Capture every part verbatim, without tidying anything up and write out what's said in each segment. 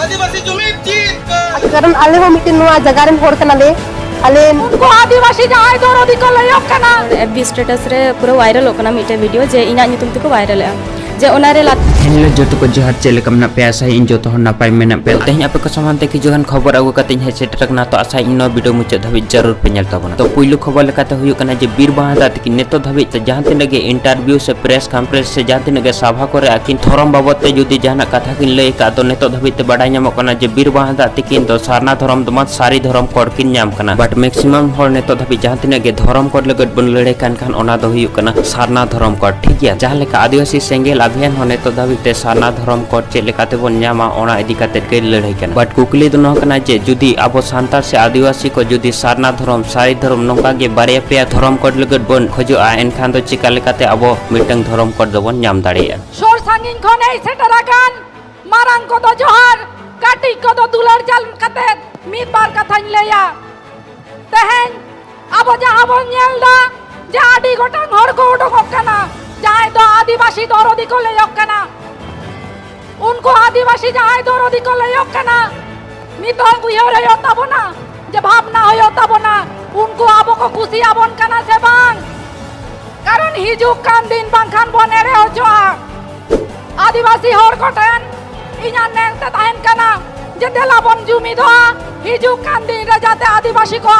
ᱟᱹᱫᱤᱵᱟᱹᱥᱤ ᱡᱩᱢᱤᱫ ᱡᱤᱛ ᱠᱟᱨ᱾ ᱠᱟᱨᱚᱱ ᱟᱞᱮ ᱦᱚᱸ ᱢᱤᱫᱴᱮᱱ ᱱᱚᱣᱟ ᱡᱟᱭᱜᱟ ᱨᱮᱱ ᱦᱚᱲ ᱠᱟᱱᱟᱞᱮ᱾ ᱟᱞᱮ ᱩᱱᱠᱩ ᱟᱹᱫᱤᱵᱟᱹᱥᱤ ᱡᱟᱦᱟᱸᱭ ᱫᱚᱨᱚᱫᱤ ᱠᱚ ᱞᱟᱹᱭᱚᱜ ᱠᱟᱱᱟ᱾ ᱮᱯᱷ ᱵᱤ ᱥᱴᱮᱴᱟᱥ ᱨᱮ ᱯᱩᱨᱟᱹ ᱵᱷᱟᱭᱨᱟᱞᱚᱜ ᱠᱟᱱᱟ ᱢᱤᱫᱴᱮᱱ ᱵᱷᱤᱰᱤᱭᱳ, ᱡᱮ ᱤᱧᱟᱹᱜ ᱧᱩᱛᱩᱢ ᱛᱮᱠᱚ ᱵᱷᱟᱭᱨᱟᱞᱮᱜᱼᱟ, ᱡᱮ ᱚᱱᱟᱨᱮ ᱞᱟᱛ- ᱦᱮᱞᱳ ᱡᱚᱛᱚ ᱠᱚ ᱡᱚᱦᱟᱨ, ᱪᱮᱫ ᱞᱮᱠᱟ ᱢᱮᱱᱟᱜ ᱯᱮᱭᱟ? ᱟᱥᱟᱭᱟᱹᱧ ᱡᱚᱛᱚ ᱦᱚᱲ ᱱᱟᱯᱟᱭ ᱢᱮᱱᱟᱜ ᱯᱮᱭᱟ᱾ ᱛᱮᱦᱮᱧ ᱟᱯᱮ ᱠᱚ ᱥᱟᱢᱟᱝ ᱛᱮ ᱠᱤᱪᱷᱩ ᱜᱟᱱ ᱠᱷᱚᱵᱚᱨ ᱟᱹᱜᱩ ᱠᱟᱛᱮᱧ ᱦᱮᱡ ᱥᱮᱴᱮᱨ ᱟᱠᱟᱱᱟ᱾ ᱛᱚ ᱟᱥᱟᱭᱟᱹᱧ ᱱᱚᱣᱟ ᱵᱷᱤᱰᱤᱭᱳ ᱢᱩᱪᱟᱹᱫ ᱫᱷᱟᱹᱵᱤᱡ ᱡᱟᱹᱨᱩᱲ ᱯᱮ ᱧᱮᱞ ᱛᱟᱵᱚᱱᱟ᱾ ᱛᱚ ᱯᱩᱭᱞᱩ ᱠᱷᱚᱵᱚᱨ ᱞᱮᱠᱟᱛᱮ ᱦᱩᱭᱩᱜ ᱠᱟᱱᱟ ᱡᱮ ᱵᱤᱨ ᱵᱟᱦᱟ ᱦᱟᱸᱥᱫᱟᱜ ᱛᱤᱠᱤᱱ ᱱᱤᱛᱚᱜ ᱫᱷᱟᱹᱵᱤᱡ ᱛᱮ ᱡᱟᱦᱟᱸ ᱛᱤᱱᱟᱹᱜ ᱜᱮ ᱤᱱᱴᱟᱨᱵᱷᱤᱭᱩ ᱥᱮ ᱯᱨᱮᱥ ᱠᱚᱱᱯᱷᱟᱨᱮᱱᱥ ᱥᱮ ᱡᱟᱦᱟᱸ ᱛᱤᱱᱟᱹᱜ ᱜᱮ ᱥᱟᱵᱷᱟ ᱠᱚᱨᱮ ᱟᱹᱠᱤᱱ ᱫᱷᱚᱨᱚᱢ ᱵᱟᱵᱚᱫ ᱛᱮ ᱡᱩᱫᱤ ᱡᱟᱦᱟᱱᱟᱜ ᱠᱟᱛᱷᱟ ᱠᱤᱱ ᱞᱟᱹᱭ ᱟᱠᱟᱫ, ᱫᱚ ᱱᱤᱛᱚᱜ ᱫᱷᱟᱹᱵᱤᱡ ᱛᱮ ᱵᱟᱰᱟᱭ ᱧᱟᱢᱚᱜ ᱠᱟᱱᱟ ᱡᱮ ᱵᱤᱨ ᱵᱟᱦᱟ ᱦᱟᱸᱥᱫᱟᱜ ᱛᱤᱠᱤᱱ ᱫᱚ ᱥᱟᱨᱱᱟ ᱫᱷᱚᱨᱚᱢ ᱫᱚ ᱵᱟᱝ ᱥᱟᱹᱨᱤ ᱫᱷᱚᱨᱚᱢ ᱠᱳᱰ ᱠᱤᱱ ᱧᱟᱢ ᱠᱟᱱᱟ᱾ ᱵᱟᱴ ᱢᱮᱠᱥᱤᱢᱟᱢ ᱦᱚᱲ ᱱᱤᱛᱚᱜ ᱫᱷᱟᱹᱵᱤᱡ ᱡᱟᱦᱟᱸ ᱛᱤᱱᱟᱹᱜ ᱜᱮ ᱫᱷᱚᱨᱚᱢ ᱠᱳᱰ ᱞᱟᱹᱜᱤᱫ ᱵᱚᱱ ᱞᱟᱹᱲᱦᱟᱹᱭ ᱠᱟᱱ ᱠᱷᱟᱱ ᱚᱱᱟ ᱫᱚ ᱦᱩᱭᱩᱜ ᱠᱟᱱᱟ ᱥᱟᱨᱱᱟ ᱫᱷᱚᱨᱚᱢ ᱠᱳᱰ, ᱴᱷᱤᱠ ᱜᱮᱭᱟ? ᱡᱟᱦᱟᱸ ᱞᱮᱠᱟ ᱟᱹᱫᱤᱵᱟᱹᱥᱤ ᱥᱮᱸᱜᱮᱞ ᱟᱵᱷᱤᱭᱟᱱ ᱦᱚᱸ ᱱᱤᱛᱚᱜ ᱫᱷᱟᱹᱵᱤᱡ ᱛᱮ ᱥᱟᱨᱱᱟ ᱫᱷᱚᱨᱚᱢ ᱠᱳᱰ ᱪᱮᱫ ᱞᱮᱠᱟ ᱛᱮᱵᱚᱱ ᱧᱟᱢᱟ ᱚᱱᱟ ᱤᱫᱤ ᱠᱟᱛᱮ ᱜᱮ ᱞᱟᱹᱲᱦᱟᱹᱭ ᱠᱟᱱᱟ᱾ ᱵᱟᱴ ᱠᱩᱠᱞᱤ ᱫᱚ ᱱᱚᱣᱟ ᱠᱟᱱᱟ ᱡᱮ ᱡᱩᱫᱤ ᱟᱵᱚ ᱥᱟᱱᱛᱟᱲ ᱥᱮ ᱟᱹᱫᱤᱵᱟᱹᱥᱤ ᱠᱚ ᱡᱩᱫᱤ ᱥᱟᱨᱱᱟ ᱫᱷᱚᱨᱚᱢ, ᱥᱟᱹᱨᱤ ᱫᱷᱚᱨᱚᱢ ᱱᱚᱝᱠᱟ ᱜᱮ ᱵᱟᱨᱭᱟ ᱯᱮᱭᱟ ᱫᱷᱚᱨᱚᱢ ᱠᱳᱰ ᱞᱟᱹᱜᱤᱫ ᱵᱚᱱ ᱠᱷᱚᱡᱚᱜᱼᱟ, ᱮᱱᱠᱷᱟᱱ ᱫᱚ ᱪᱤᱠᱟ ᱞᱮᱠᱟᱛᱮ ᱟᱵᱚ ᱢᱤᱫᱴᱟᱝ ᱫᱷᱚᱨᱚᱢ ᱠᱳᱰ ᱫᱚᱵᱚᱱ ᱧᱟᱢ ᱫᱟᱲᱮᱭᱟᱜᱼᱟ? ᱥᱩᱨ ᱥᱟᱺᱜᱤᱧ ᱠᱷᱚᱱ ᱦᱮᱡ ᱥᱮᱴᱮᱨ ᱟᱠᱟᱱ ᱢᱟᱨᱟᱝ ᱠᱚᱫᱚ ᱡᱚᱦᱟᱨ, ᱠᱟᱹᱴᱤᱡ ᱠᱚᱫᱚ ᱫᱩᱞᱟᱹᱲ ᱪᱟᱞ ᱠᱟᱛᱮ ᱢᱤᱫ ᱵᱟᱨ ᱠᱟᱛᱷᱟᱧ ᱞᱟᱹᱭᱟ᱾ ᱛᱮᱦᱮᱧ ᱟᱵᱚ ᱡᱟᱦᱟᱸ ᱵᱚᱱ ᱧᱮᱞ ᱫᱟ ᱡᱮ ᱟᱹᱰᱤ ᱜᱚᱴᱟᱝ ᱦᱚᱲ ᱠᱚ ᱩᱰᱩᱠᱚᱜ ᱠᱟᱱᱟ, ᱡᱟᱦᱟᱸᱭ ᱫᱚ ᱟᱹᱫᱤᱵᱟᱹᱥᱤ ᱫᱚᱨᱚᱫᱤ ᱠᱚ ᱞᱟᱹᱭᱚᱜ ᱠᱟᱱᱟ᱾ ᱩᱱᱠᱩ ᱟᱹᱫᱤᱵᱟᱹᱥᱤ ᱡᱟᱦᱟᱸᱭ ᱫᱚᱨᱚᱫᱤ ᱠᱚ ᱞᱟᱹᱭᱚᱜ ᱠᱟᱱᱟ, ᱱᱤᱛᱚᱜ ᱩᱭᱦᱟᱹᱨ ᱦᱩᱭᱩᱜ ᱛᱟᱵᱚᱱᱟ, ᱡᱮ ᱵᱷᱟᱵᱽᱱᱟ ᱦᱩᱭᱩᱜ ᱛᱟᱵᱚᱱᱟ, ᱩᱱᱠᱩ ᱟᱵᱚ ᱠᱚ ᱠᱩᱥᱤᱭᱟᱵᱚᱱ ᱠᱟᱱᱟ ᱥᱮ ᱵᱟᱝ? ᱠᱟᱨᱚᱱ ᱦᱤᱡᱩᱜ ᱠᱟᱱ ᱫᱤᱱ ᱵᱟᱝᱠᱷᱟᱱ ᱵᱚᱱ ᱮᱲᱮ ᱦᱚᱪᱚᱜᱼᱟ᱾ ᱟᱹᱫᱤᱵᱟᱹᱥᱤ ᱦᱚᱲ ᱠᱚᱴᱷᱮᱱ ᱤᱧᱟᱹᱜ ᱱᱮᱦᱚᱨ ᱛᱟᱦᱮᱱ ᱠᱟᱱᱟ ᱡᱮ ᱫᱮᱞᱟ ᱵᱚᱱ ᱡᱩᱢᱤᱫᱚᱜᱼᱟ, ᱦᱤᱡᱩᱜ ᱠᱟᱱ ᱫᱤᱱ ᱨᱮ ᱡᱟᱛᱮ ᱟᱹᱫᱤᱵᱟᱹᱥᱤ ᱠᱚ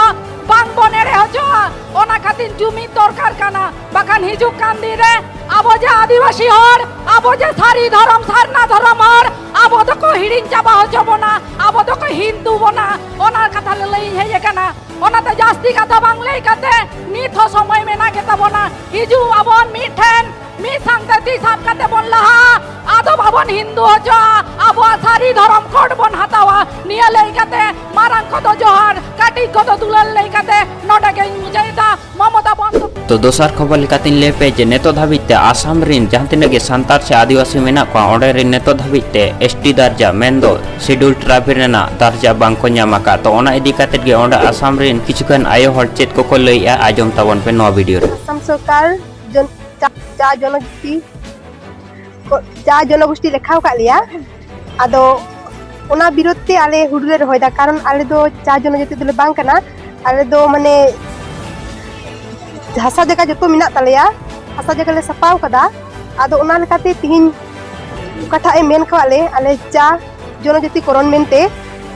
ᱵᱟᱝ ᱵᱚᱱ ᱮᱲᱮ ᱦᱚᱪᱚᱜᱼᱟ, ᱚᱱᱟ ᱠᱷᱟᱹᱛᱤᱨ ᱡᱩᱢᱤᱫ ᱫᱚᱨᱠᱟᱨ ᱠᱟᱱᱟ᱾ ᱵᱟᱠᱷᱟᱱ ᱦᱤᱡᱩᱜ ᱠᱟᱱ ᱫᱤᱱ ᱨᱮ ᱟᱵᱚ ᱡᱮ ᱟᱹᱫᱤᱵᱟᱹᱥᱤ ᱦᱚᱲ, ᱟᱵᱚ ᱡᱮ ᱥᱟᱹᱨᱤ ᱫᱷᱚᱨᱚᱢ, ᱥᱟᱨᱱᱟ ᱫᱷᱚᱨᱚᱢ ᱦᱚᱲ, ᱟᱵᱚ ᱫᱚᱠᱚ ᱦᱤᱲᱤᱧ ᱪᱟᱵᱟ ᱦᱚᱪᱚ ᱵᱚᱱᱟ, ᱟᱵᱚ ᱫᱚᱠᱚ ᱦᱤᱱᱫᱩ ᱵᱚᱱᱟ, ᱚᱱᱟ ᱠᱟᱛᱷᱟ ᱞᱟᱹᱞᱟᱹᱭᱤᱧ ᱦᱮᱡ ᱟᱠᱟᱱᱟ᱾ ᱚᱱᱟᱛᱮ ᱡᱟᱹᱥᱛᱤ ᱠᱟᱛᱷᱟ ᱵᱟᱝ ᱞᱟᱹᱭ ᱠᱟᱛᱮ ᱱᱤᱛ ᱦᱚᱸ ᱥᱚᱢᱚᱭ ᱢᱮᱱᱟᱜ ᱜᱮᱛᱟ ᱵᱚᱱᱟ᱾ ᱦᱤᱡᱩᱜ ᱟᱵᱚᱱ ᱢᱤᱫ ᱴᱷᱮᱱ, ᱢᱤᱫ ᱥᱟᱝᱛᱮ ᱛᱤ ᱥᱟᱵ ᱠᱟᱛᱮ ᱵᱚᱱ ᱞᱟᱦᱟᱜᱼᱟ᱾ ᱟᱫᱚ ᱵᱟᱵᱚᱱ ᱦᱤᱱᱫᱩ ᱦᱚᱪᱚᱜᱼᱟ, ᱟᱵᱚᱣᱟᱜ ᱥᱟᱹᱨᱤ ᱫᱷᱚᱨᱚᱢ ᱠᱳᱰ ᱵᱚᱱ ᱦᱟᱛᱟᱣᱟ᱾ ᱱᱤᱭᱟᱹ ᱞᱟᱹᱭ ᱠᱟᱛᱮ ᱢᱟᱨᱟᱝ ᱠᱚᱫᱚ ᱡᱚᱦᱟᱨ, ᱠᱟᱹᱴᱤᱡ ᱠᱚᱫᱚ ᱫᱩᱞᱟᱹᱲ ᱞᱟᱹᱭ ᱠᱟᱛᱮ ᱱᱚᱰᱮ ᱜᱮᱧ ᱢᱩᱪᱟᱹᱫ ᱮᱫᱟ᱾ ᱢᱚᱢᱚᱛᱟ ᱵᱚᱱᱫᱳᱯᱟᱫᱽᱭᱟᱭ᱾ ᱛᱚ ᱫᱚᱥᱟᱨ ᱠᱷᱚᱵᱚᱨ ᱞᱮᱠᱟᱛᱤᱧ ᱞᱟᱹᱭ ᱯᱮ ᱡᱮ ᱱᱤᱛᱚᱜ ᱫᱷᱟᱹᱵᱤᱡ ᱛᱮ ᱟᱥᱟᱢ ᱨᱤᱱ ᱡᱟᱦᱟᱸ ᱛᱤᱱᱟᱹᱜ ᱜᱮ ᱥᱟᱱᱛᱟᱲ ᱥᱮ ᱟᱹᱫᱤᱵᱟᱹᱥᱤ ᱢᱮᱱᱟᱜ ᱠᱚᱣᱟ, ᱚᱸᱰᱮ ᱨᱤᱱ ᱱᱤᱛᱚᱜ ᱫᱷᱟᱹᱵᱤᱡ ᱛᱮ ᱮᱥ ᱴᱤ ᱫᱟᱨᱡᱟ ᱢᱮᱱᱫᱚ ᱥᱤᱰᱩᱞ ᱴᱨᱟᱭᱤᱵᱽ ᱨᱮᱱᱟᱜ ᱫᱟᱨᱡᱟ ᱵᱟᱝ ᱠᱚ ᱧᱟᱢ ᱟᱠᱟᱫ᱾ ᱛᱚ ᱚᱱᱟ ᱤᱫᱤ ᱠᱟᱛᱮᱫ ᱜᱮ ᱚᱸᱰᱮ ᱟᱥᱟᱢ ᱨᱤᱱ ᱠᱤᱪᱷᱩ ᱜᱟᱱ ᱟᱭᱳ ᱦᱚᱲ ᱪᱮᱫ ᱠᱚᱠᱚ ᱞᱟᱹᱭᱮᱜᱼᱟ, ᱟᱸᱡᱚᱢ ᱛᱟᱵᱚᱱ ᱯᱮ ᱱᱚᱣᱟ ᱵᱷᱤᱰᱤᱭᱳ ᱨᱮ᱾ ᱟᱥᱟᱢ ᱥᱚᱨᱠᱟᱨ ᱡᱚᱱ-, ᱪᱟ-, ᱪᱟ ᱡᱚᱱᱚᱜᱳᱥᱴᱤ ᱠᱚ- ᱪᱟ ᱡᱚᱱᱚᱜᱳᱥᱴᱤ ᱞᱮᱠᱷᱟᱣ ᱟᱠᱟᱫ ᱞᱮᱭᱟ᱾ ᱟᱫᱚ ᱚᱱᱟ ᱵᱤᱨᱳᱫᱷ ᱛᱮ ᱟᱞᱮ ᱦᱩᱲᱩ ᱞᱮ ᱨᱚᱦᱚᱭ ᱫᱟ, ᱠᱟᱨᱚᱱ ᱟᱞᱮ ᱫᱚ ᱪᱟ ᱡᱚᱱᱚᱡᱟᱹᱛᱤ ᱫᱚᱞᱮ ᱵᱟᱝ ᱠᱟᱱᱟ᱾ ᱟᱞᱮ ᱫᱚ ᱢᱟᱱᱮ ᱦᱟᱥᱟ ᱡᱟᱭᱜᱟ ᱡᱚᱛᱚ ᱢᱮᱱᱟᱜ ᱛᱟᱞᱮᱭᱟ, ᱦᱟᱥᱟ ᱡᱟᱭᱜᱟ ᱞᱮ ᱥᱟᱯᱟᱣ ᱠᱟᱫᱟ᱾ ᱟᱫᱚ ᱚᱱᱟ ᱞᱮᱠᱟᱛᱮ ᱛᱤᱦᱤᱧ ᱚᱠᱟᱴᱟᱜ ᱮ ᱢᱮᱱ ᱠᱟᱣᱟᱫ ᱞᱮ, ᱟᱞᱮ ᱪᱟ ᱡᱚᱱᱚᱡᱟᱹᱛᱤ ᱠᱚᱨᱚᱱ ᱢᱮᱱᱛᱮ,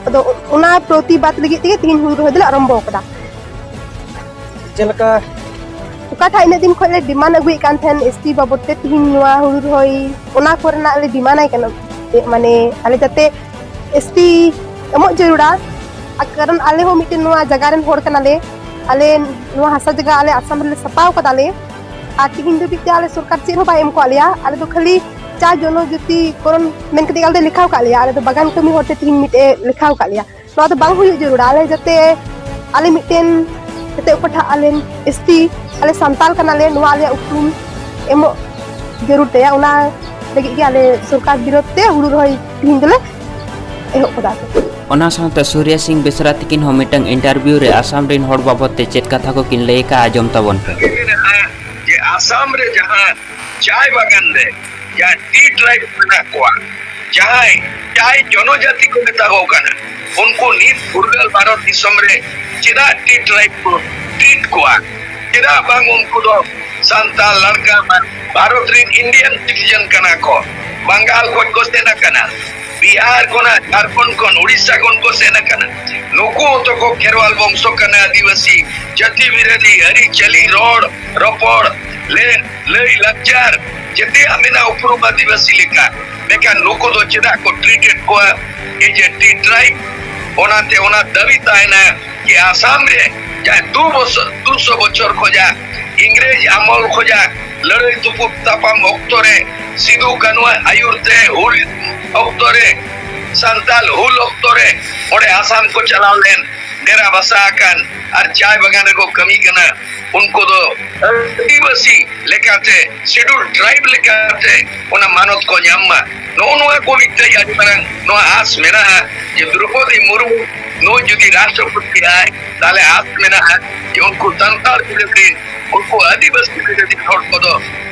ᱟᱫᱚ ᱚᱱᱟ ᱯᱨᱚᱛᱤᱵᱟᱫ ᱞᱟᱹᱜᱤᱫ ᱛᱮᱜᱮ ᱛᱤᱦᱤᱧ ᱦᱩᱲᱩ ᱨᱚᱦᱚᱭ ᱫᱚᱞᱮ ᱟᱨᱟᱢᱵᱚ ᱟᱠᱟᱫᱟ᱾ ᱪᱮᱫ ᱞᱮᱠᱟ? ᱚᱠᱟᱴᱟᱜ ᱤᱱᱟᱹᱜ ᱫᱤᱱ ᱠᱷᱚᱱ ᱞᱮ ᱰᱤᱢᱟᱱᱰ ᱟᱹᱜᱩᱭᱮᱫ ᱠᱟᱱ ᱛᱟᱦᱮᱱ ᱮᱥᱴᱤ ᱵᱟᱵᱚᱫ ᱛᱮ, ᱛᱤᱦᱤᱧ ᱱᱚᱣᱟ ᱦᱩᱲᱩ ᱨᱚᱦᱚᱭ ᱚᱱᱟ ᱠᱚᱨᱮᱱᱟᱜ ᱞᱮ ᱰᱤᱢᱟᱱᱰ ᱟᱭ ᱠᱟᱱᱟ, ᱢᱟᱱᱮ ᱟᱞᱮ ᱡᱟᱛᱮ ᱮᱥᱴᱤ ᱮᱢᱚᱜ ᱡᱟᱹᱨᱩᱲᱟ᱾ ᱟᱨ ᱠᱟᱨᱚᱱ ᱟᱞᱮ ᱦᱚᱸ ᱢᱤᱫᱴᱮᱱ ᱱᱚᱣᱟ ᱡᱟᱭᱜᱟ ᱨᱮᱱ ᱦᱚᱲ ᱠᱟᱱᱟᱞᱮ, ᱟᱞᱮ ᱱᱚᱣᱟ ᱦᱟᱥᱟ ᱡᱟᱭᱜᱟ ᱟᱞᱮ ᱟᱥᱟᱢ ᱨᱮᱞᱮ ᱥᱟᱯᱟᱣ ᱠᱟᱫᱟᱞᱮ᱾ ᱟᱨ ᱛᱤᱦᱤᱧ ᱫᱷᱟᱹᱵᱤᱡ ᱛᱮ ᱟᱞᱮ ᱥᱚᱨᱠᱟᱨ ᱪᱮᱫ ᱦᱚᱸ ᱵᱟᱭ ᱮᱢ ᱠᱟᱣᱟᱫ ᱞᱮᱭᱟ᱾ ᱟᱞᱮ ᱫᱚ ᱠᱷᱟᱹᱞᱤ ᱪᱟ ᱡᱚᱱᱚᱡᱟᱹᱛᱤ ᱠᱚᱨᱚᱱ ᱢᱮᱱ ᱠᱟᱛᱮ ᱜᱮ ᱟᱞᱮ ᱫᱚ ᱞᱮᱠᱷᱟᱣ ᱠᱟᱜ ᱞᱮᱭᱟ᱾ ᱟᱞᱮ ᱫᱚ ᱵᱟᱜᱟᱱ ᱠᱟᱹᱢᱤ ᱦᱚᱲ ᱛᱮ ᱛᱤᱦᱤᱧ ᱢᱤᱫᱴᱮᱡ ᱞᱮᱠᱷᱟᱣ ᱠᱟᱜ ᱞᱮᱭᱟ᱾ ᱱᱚᱣᱟ ᱫᱚ ᱵᱟᱝ ᱦᱩᱭᱩᱜ ᱡᱟᱹᱨᱩᱲᱟ᱾ ᱟᱞᱮ ᱡᱟᱛᱮ ᱟᱞᱮ ᱢᱤᱫᱴᱮᱱ ᱡᱟᱛᱮ ᱚᱠᱟᱴᱟᱜ ᱟᱞᱮ ᱮᱥᱴᱤ, ᱟᱞᱮ ᱥᱟᱱᱛᱟᱞ ᱠᱟᱱᱟᱞᱮ, ᱱᱚᱣᱟ ᱟᱞᱮᱭᱟᱜ ᱩᱯᱨᱩᱢ ᱮᱢᱚᱜ ᱡᱟᱹᱨᱩᱲ ᱛᱟᱭᱟ᱾ ᱚᱱᱟ ᱞᱟᱹᱜᱤᱫ ᱜᱮ ᱟᱞᱮ ᱥᱚᱨᱠᱟᱨ ᱵᱤᱨᱳᱫᱷ ᱛᱮ ᱦᱩᱲᱩ ᱨᱚᱦᱚᱭ ᱛᱤᱦᱤᱧ ᱫᱚᱞᱮ ᱮᱦᱚᱵ ᱠᱟᱫᱟ᱾ ᱚᱱᱟ ᱥᱟᱶᱛᱮ ᱥᱩᱨᱭᱟ ᱥᱤᱝ ᱵᱮᱥᱨᱟ ᱛᱤᱠᱤᱱ ᱦᱚᱸ ᱢᱤᱫᱴᱟᱝ ᱤᱱᱴᱟᱨᱵᱷᱤᱭᱩ ᱨᱮ ᱟᱥᱟᱢ ᱨᱮᱱ ᱦᱚᱲ ᱵᱟᱵᱚᱫ ᱛᱮ ᱪᱮᱫ ᱠᱟᱛᱷᱟ ᱠᱚ ᱠᱤᱱ ᱞᱟᱹᱭ ᱟᱠᱟᱫᱼᱟ, ᱟᱸᱡᱚᱢ ᱛᱟᱵᱚᱱ ᱯᱮ᱾ ᱡᱮ ᱟᱥᱟᱢ ᱨᱮ ᱡᱟᱦᱟᱸ ᱪᱟᱭ ᱵᱟᱜᱟᱱ ᱨᱮ ᱡᱟᱦᱟᱸ ᱴᱤ ᱴᱨᱟᱭᱤᱵ ᱢᱮᱱᱟᱜ ᱠᱚᱣᱟ, ᱡᱟᱦᱟᱸᱭ ᱪᱟᱭ ᱡᱚᱱᱚᱡᱟᱛᱤ ᱠᱚ ᱢᱮᱛᱟ ᱠᱚ ᱠᱟᱱᱟ, ᱩᱱᱠᱩ ᱱᱤᱛ ᱯᱷᱩᱨᱜᱟᱹᱞ ᱵᱷᱟᱨᱚᱛ ᱫᱤᱥᱚᱢ ᱨᱮ ᱪᱮᱫᱟᱜ ᱴᱤ ᱴᱨᱟᱭᱤᱵ ᱠᱚ ᱴᱨᱤᱴ ᱠᱚᱣᱟ? ᱪᱮᱫᱟᱜ ᱵᱟᱝ ᱩᱱᱠᱩ ᱫᱚ ᱥᱟᱱᱛᱟᱲ ᱞᱟᱲᱠᱟ ᱵᱷᱟᱨᱚᱛ ᱨᱤᱱ ᱤᱱᱰᱤᱭᱟᱱ ᱥᱤᱴᱤᱡᱮᱱ ᱠᱟᱱᱟ ᱠᱚ, ᱵᱟᱝᱜᱟᱞ ᱠᱷᱚᱱ ᱠᱚ ᱥᱮᱱ ᱟᱠᱟᱱᱟ, ᱵᱤᱦᱟᱨ ᱠᱷᱚᱱᱟᱜ, ᱡᱷᱟᱲᱠᱷᱚᱸᱰ ᱠᱷᱚᱱ, ᱩᱲᱤᱥᱥᱟ ᱠᱷᱚᱱ ᱠᱚ ᱥᱮᱱ ᱟᱠᱟᱱᱟ᱾ ᱱᱩᱠᱩ ᱦᱚᱸᱛᱚ ᱠᱚ ᱠᱷᱮᱨᱣᱟᱞ ᱵᱚᱝᱥᱚ ᱠᱟᱱᱟ, ᱟᱹᱫᱤᱵᱟᱹᱥᱤ ᱡᱟᱹᱛᱤ ᱵᱤᱨᱟᱹᱫᱤ, ᱟᱹᱨᱤᱪᱟᱹᱞᱤ, ᱨᱚᱲ ᱨᱚᱯᱚᱲ, ᱞᱮ ᱞᱟᱹᱭ ᱞᱟᱠᱪᱟᱨ ᱡᱮᱛᱮᱭᱟᱜ ᱢᱮᱱᱟᱜᱼᱟ ᱩᱯᱨᱩᱢ ᱟᱹᱫᱤᱵᱟᱹᱥᱤ ᱞᱮᱠᱟ᱾ ᱢᱮᱱᱠᱷᱟᱱ ᱱᱩᱠᱩ ᱫᱚ ᱪᱮᱫᱟᱜ ᱠᱚ ᱴᱨᱤᱴᱮᱰ ᱠᱚᱣᱟ ᱮᱡ ᱮ ᱴᱤ ᱴᱨᱟᱭᱤᱵ? ᱚᱱᱟᱛᱮ ᱚᱱᱟ ᱫᱟᱹᱵᱤ ᱛᱟᱦᱮᱱᱟ ᱡᱮ ᱟᱥᱟᱢ ᱨᱮ ᱡᱟᱦᱟᱸ ᱫᱩ ᱵᱚᱪᱷᱚᱨ, ᱫᱩᱥᱚ ᱵᱚᱪᱷᱚᱨ ᱠᱷᱚᱡᱟᱜ ᱤᱝᱨᱮᱡᱽ ᱟᱢᱚᱞ ᱠᱷᱚᱡᱟᱜ ᱞᱟᱹᱲᱦᱟᱹᱭ ᱛᱩᱯᱩᱫ ᱛᱟᱯᱟᱢ ᱚᱠᱛᱚ ᱨᱮ ᱥᱤᱫᱩ ᱠᱟᱹᱱᱩᱣᱟᱜ ᱟᱹᱭᱩᱨ ᱛᱮ ᱦᱩᱞ ᱚᱠᱛᱚ ᱨᱮ, ᱥᱟᱱᱛᱟᱞ ᱦᱩᱞ ᱚᱠᱛᱚ ᱨᱮ ᱚᱸᱰᱮ ᱟᱥᱟᱢ ᱠᱚ ᱪᱟᱞᱟᱣ ᱞᱮᱱ, ᱰᱮᱨᱟ ᱵᱟᱥᱟ ᱟᱠᱟᱱ ᱟᱨ ᱪᱟᱭ ᱵᱟᱜᱟᱱ ᱨᱮᱠᱚ ᱠᱟᱹᱢᱤ ᱠᱟᱱᱟ, ᱩᱱᱠᱩ ᱫᱚ ᱟᱹᱫᱤᱵᱟᱹᱥᱤ ᱞᱮᱠᱟᱛᱮ, ᱥᱤᱰᱩᱞ ᱴᱨᱟᱭᱤᱵ ᱞᱮᱠᱟᱛᱮ ᱚᱱᱟ ᱢᱟᱱᱚᱛ ᱠᱚ ᱧᱟᱢ ᱢᱟ᱾ ᱱᱚᱜᱼᱚ ᱱᱚᱣᱟ ᱠᱚ ᱢᱤᱫᱴᱮᱡ ᱟᱹᱰᱤ ᱢᱟᱨᱟᱝ ᱱᱚᱣᱟ ᱟᱥ ᱢᱮᱱᱟᱜᱼᱟ ᱡᱮ ᱫᱨᱚᱯᱚᱫᱤ ᱢᱩᱨᱢᱩ ᱱᱩᱭ ᱡᱩᱫᱤ ᱨᱟᱥᱴᱨᱚᱯᱚᱛᱤ ᱟᱭ, ᱛᱟᱦᱞᱮ ᱟᱥ ᱢᱮᱱᱟᱜᱼᱟ ᱡᱮ ᱩᱱᱠᱩ ᱥᱟᱱᱛᱟᱲ ᱵᱤᱨᱟᱹᱫᱤ, ᱩᱱᱠᱩ ᱟᱹᱫᱤᱵᱟᱹᱥᱤ ᱵᱤᱨᱟᱹᱫᱤ ᱦᱚᱲ ᱠᱚᱫᱚ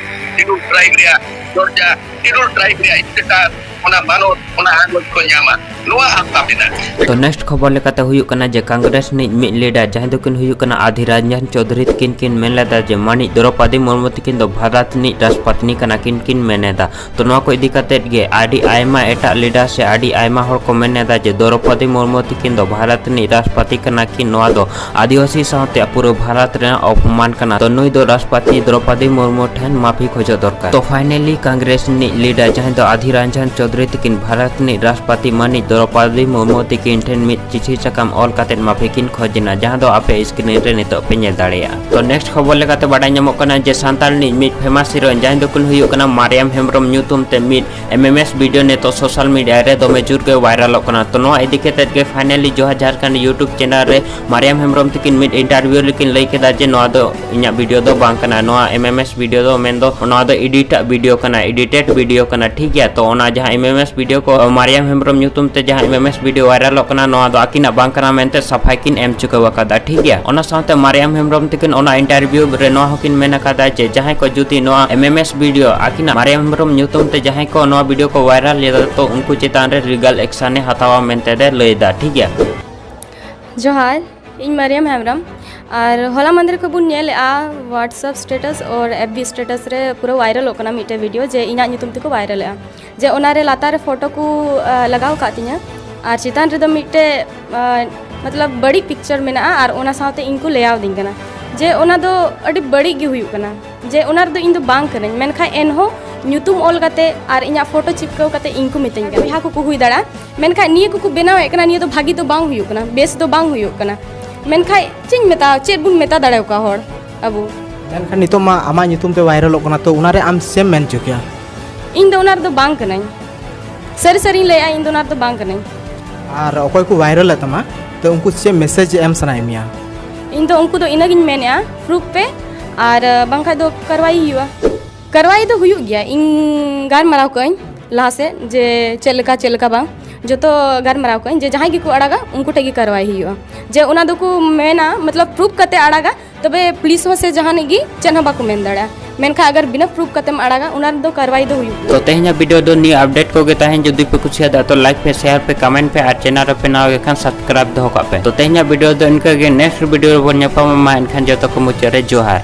ᱥᱤᱰᱩᱞ ᱴᱨᱟᱭᱤᱵᱽ ᱨᱮᱭᱟᱜ ᱫᱚᱨᱡᱟ, ᱥᱤᱰᱩᱞ ᱴᱨᱟᱭᱤᱵᱽ ᱨᱮᱭᱟᱜ ᱥᱴᱮᱴᱟᱥ, ᱚᱱᱟ ᱢᱟᱱᱚᱛ, ᱚᱱᱟ ᱟᱸᱜᱚᱪ ᱠᱚ ᱧᱟᱢᱟ, ᱱᱚᱣᱟ ᱟᱥᱟ ᱢᱮᱱᱟᱜᱼᱟ᱾ ᱛᱚ ᱱᱮᱠᱥᱴ ᱠᱷᱚᱵᱚᱨ ᱞᱮᱠᱟᱛᱮ ᱦᱩᱭᱩᱜ ᱠᱟᱱᱟ ᱡᱮ ᱠᱚᱝᱜᱨᱮᱥ ᱨᱤᱱᱤᱡ ᱢᱤᱫ ᱞᱤᱰᱟᱨ ᱡᱟᱦᱟᱸᱭ ᱫᱚᱠᱤᱱ ᱦᱩᱭᱩᱜ ᱠᱟᱱᱟ ᱟᱫᱷᱤᱨ ᱨᱚᱧᱡᱚᱱ ᱪᱳᱣᱫᱷᱩᱨᱤ ᱛᱤᱠᱤᱱ ᱠᱤᱱ ᱢᱮᱱ ᱞᱮᱫᱟ ᱡᱮ ᱢᱟᱹᱱᱤᱡ ᱫᱨᱚᱯᱟᱫᱤ ᱢᱩᱨᱢᱩ ᱛᱤᱠᱤᱱ ᱫᱚ ᱵᱷᱟᱨᱚᱛ ᱨᱤᱱᱤᱡ ᱨᱟᱥᱴᱨᱚᱯᱟᱛᱤᱱᱤ ᱠᱟᱱᱟ ᱠᱤᱱ, ᱠᱤᱱ ᱢᱮᱱ ᱮᱫᱟ᱾ ᱛᱚ ᱱᱚᱣᱟ ᱠᱚ ᱤᱫᱤ ᱠᱟᱛᱮᱫ ᱜᱮ ᱟᱹᱰᱤ ᱟᱭᱢᱟ ᱮᱴᱟᱜ ᱞᱤᱰᱟᱨ ᱥᱮ ᱟᱹᱰᱤ ᱟᱭᱢᱟ ᱦᱚᱲ ᱠᱚ ᱢᱮᱱ ᱮᱫᱟ ᱡᱮ ᱫᱨᱚᱯᱚᱫᱤ ᱢᱩᱨᱢᱩ ᱛᱤᱠᱤᱱ ᱫᱚ ᱵᱷᱟᱨᱚᱛ ᱨᱤᱱᱤᱡ ᱨᱟᱥᱴᱨᱚᱯᱟᱛᱤ ᱠᱟᱱᱟ ᱠᱤᱱ, ᱱᱚᱣᱟ ᱫᱚ ᱟᱹᱫᱤᱵᱟᱹᱥᱤ ᱥᱟᱶᱛᱮ ᱯᱩᱨᱟᱹ ᱵᱷᱟᱨᱚᱛ ᱨᱮᱱᱟᱜ ᱚᱯᱚᱢᱟᱱ ᱠᱟᱱᱟ᱾ ᱛᱚ ᱱᱩᱭ ᱫᱚ ᱨᱟᱥᱴᱨᱚᱯᱟᱛᱤ ᱫᱨᱚᱯᱚᱫᱤ ᱢᱩᱨᱢᱩ ᱴᱷᱮᱱ ᱢᱟᱹᱯᱷᱤ ᱠᱷᱚᱡᱚᱜ ᱫᱚᱨᱠᱟᱨ᱾ ᱛᱚ ᱯᱷᱟᱭᱱᱟᱞᱤ ᱠᱚᱝᱜᱨᱮᱥ ᱨᱤᱱᱤᱡ ᱞᱤᱰᱟᱨ ᱡᱟᱦᱟᱸᱭ ᱫᱚ ᱟᱫᱷᱤᱨ ᱨᱚᱧᱡᱚᱱ ᱪᱳᱣᱫᱷᱩᱨᱤ ᱛᱤᱠᱤᱱ ᱵᱷᱟᱨᱚᱛ ᱨᱤᱱᱤᱡ ᱨᱟᱥᱴᱨᱚᱯᱟᱛᱤ ᱢᱟᱹᱱᱤᱡ ᱫᱨᱚᱯᱚᱫᱤ ᱢᱩᱨᱢᱩ ᱛᱤᱠᱤᱱ ᱴᱷᱮᱱ ᱢᱤᱫ ᱪᱤᱴᱷᱤ ᱥᱟᱠᱟᱢ ᱚᱞ ᱠᱟᱛᱮᱫ ᱢᱟᱹᱯᱷᱤ ᱠᱤᱱ ᱠᱷᱚᱡᱽ ᱮᱱᱟ, ᱡᱟᱦᱟᱸ ᱫᱚ ᱟᱯᱮ ᱥᱠᱨᱤᱱ ᱨᱮ ᱱᱤᱛᱚᱜ ᱯᱮ ᱧᱮᱞ ᱫᱟᱲᱮᱭᱟᱜᱼᱟ᱾ ᱛᱚ ᱱᱮᱠᱥᱴ ᱠᱷᱚᱵᱚᱨ ᱞᱮᱠᱟᱛᱮ ᱵᱟᱰᱟᱭ ᱧᱟᱢᱚᱜ ᱠᱟᱱᱟ ᱡᱮ ᱥᱟᱱᱛᱟᱲ ᱨᱤᱱᱤᱡ ᱢᱤᱫ ᱯᱷᱮᱢᱟᱥ ᱦᱤᱨᱳᱭᱤᱱ ᱡᱟᱦᱟᱸᱭ ᱫᱚᱠᱤᱱ ᱦᱩᱭᱩᱜ ᱠᱟᱱᱟ ᱢᱟᱨᱤᱭᱟᱢ ᱦᱮᱢᱵᱨᱚᱢ ᱧᱩᱛᱩᱢ ᱛᱮ ᱢᱤᱫ ᱮᱢ ᱮᱢ ᱮᱥ ᱵᱷᱤᱰᱤᱭᱳ ᱱᱤᱛᱚᱜ ᱥᱳᱥᱟᱞ ᱢᱤᱰᱤᱭᱟ ᱨᱮ ᱫᱚᱢᱮ ᱡᱳᱨ ᱜᱮ ᱵᱷᱟᱭᱨᱟᱞᱚᱜ ᱠᱟᱱᱟ᱾ ᱛᱚ ᱱᱚᱣᱟ ᱤᱫᱤ ᱠᱟᱛᱮᱫ ᱜᱮ ᱯᱷᱟᱭᱱᱟᱞᱤ ᱡᱚᱦᱟᱨ ᱡᱷᱟᱲᱠᱷᱚᱸᱰ ᱭᱩᱴᱩᱵᱽ ᱪᱮᱱᱮᱞ ᱨᱮ ᱢᱟᱨᱤᱭᱟᱢ ᱦᱮᱢᱵᱨᱚᱢ ᱛᱤᱠᱤᱱ ᱢᱤᱫ ᱤᱱᱴᱟᱨᱵᱷᱤᱭᱩ ᱨᱮᱠᱤᱱ ᱞᱟᱹᱭ ᱠᱮᱫᱟ ᱡᱮ ᱱᱚᱣᱟ ᱫᱚ ᱤᱧᱟᱹᱜ ᱵᱷᱤᱰᱤᱭᱳ ᱫᱚ ᱵᱟᱝ ᱠᱟᱱᱟ, ᱱᱚᱣᱟ ᱮᱢ ᱮᱢ ᱮᱥ ᱵᱷᱤᱰᱤᱭᱳ ᱫᱚ ᱢᱮᱱᱫᱚ ᱱᱚᱣᱟ ᱫᱚ ᱮᱰᱤᱴᱟᱜ ᱵᱷᱤᱰᱤᱭᱳ ᱠᱟᱱᱟ, ᱮᱰᱤᱴᱮᱰ ᱵᱷᱤᱰᱤᱭᱳ ᱠᱟᱱᱟ, ᱴᱷᱤᱠ ᱜᱮᱭᱟ᱾ ᱛᱚ ᱚᱱᱟ ᱡᱟᱦᱟᱸ ᱮᱢ ᱮᱢ ᱮᱥ ᱵᱷᱤᱰᱤᱭᱳ ᱠᱚ ᱢᱟᱨᱤᱭᱟᱢ ᱦᱮᱢᱵᱨᱚᱢ ᱧᱩᱛᱩᱢ ᱛᱮ ᱡᱟᱦᱟᱸ ᱮᱢ ᱮᱢ ᱮᱥ ᱵᱷᱤᱰᱤᱭᱳ ᱵᱷᱟᱭᱨᱟᱞᱚᱜ ᱠᱟᱱᱟ, ᱱᱚᱣᱟ ᱫᱚ ᱟᱹᱠᱤᱱᱟᱜ ᱵᱟᱝ ᱠᱟᱱᱟ ᱢᱮᱱᱛᱮ ᱥᱟᱯᱷᱟᱭ ᱠᱤᱱ ᱮᱢ ᱪᱩᱠᱟᱹᱣ ᱟᱠᱟᱫᱟ, ᱴᱷᱤᱠ ᱜᱮᱭᱟ᱾ ᱚᱱᱟ ᱥᱟᱶᱛᱮ ᱢᱟᱨᱤᱭᱟᱢ ᱦᱮᱢᱵᱨᱚᱢ ᱛᱤᱠᱤᱱ ᱚᱱᱟ ᱤᱱᱴᱟᱨᱵᱷᱤᱭᱩ ᱨᱮ ᱱᱚᱣᱟ ᱦᱚᱸᱠᱤᱱ ᱢᱮᱱ ᱟᱠᱟᱫᱟ ᱡᱮ ᱡᱟᱦᱟᱸᱭ ᱠᱚ ᱡᱩᱫᱤ ᱱᱚᱣᱟ ᱮᱢ ᱮᱢ ᱮᱥ ᱵᱷᱤᱰᱤᱭᱳ ᱟᱹᱠᱤᱱᱟᱜ ᱢᱟᱨᱤᱭᱟᱢ ᱦᱮᱢᱵᱨᱚᱢ ᱧᱩᱛᱩᱢ ᱛᱮ ᱡᱟᱦᱟᱸᱭ ᱠᱚ ᱱᱚᱣᱟ ᱵᱷᱤᱰᱤᱭᱳ ᱠᱚ ᱵᱷᱟᱭᱨᱟᱞ ᱞᱮᱫᱟ, ᱛᱚ ᱩᱱᱠᱩ ᱪᱮᱛᱟᱱ ᱨᱮ ᱞᱤᱜᱟᱞ ᱮᱠᱥᱚᱱ ᱮ ᱦᱟᱛᱟᱣᱟ ᱢᱮᱱᱛᱮ ᱫᱮ ᱞᱟᱹᱭ ᱮᱫᱟ, ᱴᱷᱤᱠ ᱜᱮᱭᱟ᱾ ᱡᱚᱦᱟᱨ, ᱤᱧ ᱢᱟᱨᱤᱭᱟᱢ ᱦᱮᱢᱵᱨᱚᱢ᱾ ᱟᱨ ᱦᱚᱞᱟ ᱢᱟᱸᱫᱷᱮᱨ ᱠᱷᱚᱱ ᱵᱚᱱ ᱧᱮᱞᱮᱫᱼᱟ WhatsApp status ᱟᱨ F B status ᱨᱮ ᱯᱩᱨᱟᱹ ᱵᱷᱟᱭᱨᱟᱞᱚᱜ ᱠᱟᱱᱟ ᱢᱤᱫᱴᱮᱡ ᱵᱷᱤᱰᱤᱭᱳ ᱡᱮ ᱤᱧᱟᱹᱜ ᱧᱩᱛᱩᱢ ᱛᱮᱠᱚ ᱵᱷᱟᱭᱨᱟᱞᱮᱫᱼᱟ, ᱡᱮ ᱚᱱᱟᱨᱮ ᱞᱟᱛᱟᱨ ᱨᱮ ᱯᱷᱳᱴᱳ ᱠᱚ, ᱟ, ᱞᱟᱜᱟᱣ ᱟᱠᱟᱫ ᱛᱤᱧᱟᱹ ᱟᱨ ᱪᱮᱛᱟᱱ ᱨᱮᱫᱚ ᱢᱤᱫᱴᱮᱡ, ᱟ, ᱢᱚᱛᱞᱚᱵ ᱵᱟᱹᱲᱤᱡ ᱯᱤᱠᱪᱟᱨ ᱢᱮᱱᱟᱜᱼᱟ ᱟᱨ ᱚᱱᱟ ᱥᱟᱶᱛᱮ ᱤᱧ ᱠᱚ ᱞᱟᱹᱭᱟᱣᱫᱤᱧ ᱠᱟᱱᱟ ᱡᱮ ᱚᱱᱟ ᱫᱚ ᱟᱹᱰᱤ ᱵᱟᱹᱲᱤᱡ ᱜᱮ ᱦᱩᱭᱩᱜ ᱠᱟᱱᱟ, ᱡᱮ ᱚᱱᱟ ᱨᱮᱫᱚ ᱤᱧ ᱫᱚ ᱵᱟᱝ ᱠᱟᱹᱱᱟᱹᱧ᱾ ᱢᱮᱱᱠᱷᱟᱱ ᱮᱱᱦᱚᱸ ᱧᱩᱛᱩᱢ ᱚᱞ ᱠᱟᱛᱮ ᱟᱨ ᱤᱧᱟᱹᱜ ᱯᱷᱳᱴᱳ ᱪᱤᱯᱠᱟᱹᱣ ᱠᱟᱛᱮ ᱤᱧ ᱠᱚ ᱢᱤᱛᱟᱹᱧ ᱠᱟᱱᱟ᱾ ᱵᱚᱭᱦᱟ ᱠᱚᱠᱚ ᱦᱩᱭ ᱫᱟᱲᱮᱭᱟᱜᱼᱟ, ᱢᱮᱱᱠᱷᱟᱱ ᱱᱤᱭᱟᱹ ᱠᱚᱠᱚ ᱵᱮᱱᱟᱣᱮᱫ ᱠᱟᱱᱟ, ᱱᱤᱭᱟᱹ ᱫᱚ ᱵᱷᱟᱹᱜᱤ ᱫᱚ ᱵᱟᱝ ᱦᱩᱭᱩᱜ ᱠᱟᱱᱟ, ᱵᱮᱥ ᱫᱚ ᱵᱟᱝ ᱦᱩᱭᱩᱜ ᱠᱟᱱᱟ᱾ ᱢᱮᱱᱠᱷᱟᱱ ᱪᱮᱫ ᱤᱧ ᱢᱮᱛᱟ, ᱪᱮᱫ ᱵᱚᱱ ᱢᱮᱛᱟ ᱫᱟᱲᱮ ᱟᱠᱚᱣᱟ ᱦᱚᱲ ᱟᱵᱚ? ᱢᱮᱱᱠᱷᱟᱱ ᱱᱤᱛᱚᱜ ᱢᱟ ᱟᱢᱟᱜ ᱧᱩᱛᱩᱢ ᱛᱮ ᱵᱷᱟᱭᱨᱟᱞᱚᱜ ᱠᱟᱱᱟ, ᱛᱚ ᱚᱱᱟᱨᱮ ᱟᱢ ᱪᱮᱫ ᱮᱢ ᱢᱮᱱ ᱦᱚᱪᱚ ᱠᱮᱭᱟ? ᱤᱧ ᱫᱚ ᱚᱱᱟ ᱨᱮᱫᱚ ᱵᱟᱝ ᱠᱟᱹᱱᱟᱹᱧ, ᱥᱟᱹᱨᱤ ᱥᱟᱹᱨᱤᱧ ᱞᱟᱹᱭᱮᱫᱼᱟ, ᱤᱧ ᱫᱚ ᱚᱱᱟ ᱨᱮᱫᱚ ᱵᱟᱝ ᱠᱟᱹᱱᱟᱹᱧ᱾ ᱟᱨ ᱚᱠᱚᱭ ᱠᱚ ᱵᱷᱟᱭᱨᱟᱞᱮᱫ ᱛᱟᱢᱟ, ᱛᱚ ᱩᱱᱠᱩ ᱪᱮᱫ ᱢᱮᱥᱮᱡᱽ ᱮᱢ ᱥᱟᱱᱟᱭᱮᱫ ᱢᱮᱭᱟ? ᱤᱧ ᱫᱚ ᱩᱱᱠᱩ ᱫᱚ ᱤᱱᱟᱹᱜᱤᱧ ᱢᱮᱱᱮᱫᱼᱟ, ᱯᱨᱩᱯᱷ ᱯᱮ, ᱟᱨ ᱵᱟᱝᱠᱷᱟᱡ ᱫᱚ ᱠᱟᱨᱣᱟᱭ ᱦᱩᱭᱩᱜᱼᱟ᱾ ᱠᱟᱨᱣᱟᱭ ᱫᱚ ᱦᱩᱭᱩᱜ ᱜᱮᱭᱟ, ᱤᱧ ᱜᱟᱞᱢᱟᱨᱟᱣ ᱠᱟᱜ ᱟᱹᱧ ᱞᱟᱦᱟ ᱥᱮᱫ ᱡᱮ ᱪᱮᱫ ᱞᱮᱠᱟ, ᱪᱮᱫ ᱞᱮᱠᱟ ᱵᱟᱝ᱾ ᱡᱚᱛᱚ ᱜᱟᱞᱢᱟᱨᱟᱣ ᱠᱚᱣᱟᱧ ᱡᱮ ᱡᱟᱦᱟᱸᱭ ᱜᱮᱠᱚ ᱟᱲᱟᱜᱟ ᱩᱱᱠᱩ ᱴᱷᱮᱱ ᱜᱮ ᱠᱟᱨᱣᱟᱭ ᱦᱩᱭᱩᱜᱼᱟ᱾ ᱡᱮ ᱚᱱᱟ ᱫᱚᱠᱚ ᱢᱮᱱᱟ, ᱢᱚᱛᱞᱚᱵ ᱯᱨᱩᱯ ᱠᱟᱛᱮ ᱟᱲᱟᱜᱟ, ᱛᱚᱵᱮ ᱯᱩᱞᱤᱥ ᱦᱚᱸ ᱥᱮ ᱡᱟᱦᱟᱱᱤᱡ ᱜᱮ ᱪᱮᱫ ᱦᱚᱸ ᱵᱟᱠᱚ ᱢᱮᱱ ᱫᱟᱲᱮᱭᱟᱜᱼᱟ᱾ ᱢᱮᱱᱠᱷᱟᱱ ᱟᱜᱟᱨ ᱵᱤᱱᱟᱹ ᱯᱨᱩᱯ ᱠᱟᱛᱮᱢ ᱟᱲᱟᱜᱟ, ᱚᱱᱟ ᱨᱮᱫᱚ ᱠᱟᱨᱣᱟᱭ ᱫᱚ ᱦᱩᱭᱩᱜ ᱜᱮᱭᱟ᱾ ᱛᱚ ᱛᱮᱦᱮᱧᱟᱜ ᱵᱷᱤᱰᱤᱭᱳ ᱫᱚ ᱱᱤᱭᱟᱹ ᱟᱯᱰᱮᱴ ᱠᱚᱜᱮ ᱛᱟᱦᱮᱸ᱾ ᱡᱩᱫᱤ ᱯᱮ ᱠᱩᱥᱤᱭᱟᱫᱟ ᱛᱚ ᱞᱟᱭᱤᱠ ᱯᱮ, ᱥᱮᱭᱟᱨ ᱯᱮ, ᱠᱚᱢᱮᱱᱴ ᱯᱮ ᱟᱨ ᱪᱮᱱᱮᱞ ᱨᱮᱯᱮ ᱱᱟᱣᱟ ᱜᱮ ᱠᱷᱟᱱ ᱥᱟᱵᱥᱠᱨᱟᱭᱤᱵ ᱫᱚᱦᱚ ᱠᱟᱜ ᱯᱮ᱾ ᱛᱚ ᱛᱮᱦᱮᱧᱟᱜ ᱵᱷᱤᱰᱤᱭᱳ ᱫᱚ ᱤᱱᱠᱟᱹ ᱜᱮ, ᱱᱮᱠᱥᱴ ᱵᱷᱤᱰᱤᱭᱳ ᱨᱮᱵᱚᱱ ᱧᱟᱯᱟᱢᱟ᱾ ᱢᱟ ᱮᱱᱠᱷᱟᱱ ᱡᱚᱛᱚ ᱠᱚ ᱢᱩᱪᱟᱹᱫ ᱨᱮ ᱡᱚᱦᱟᱨ᱾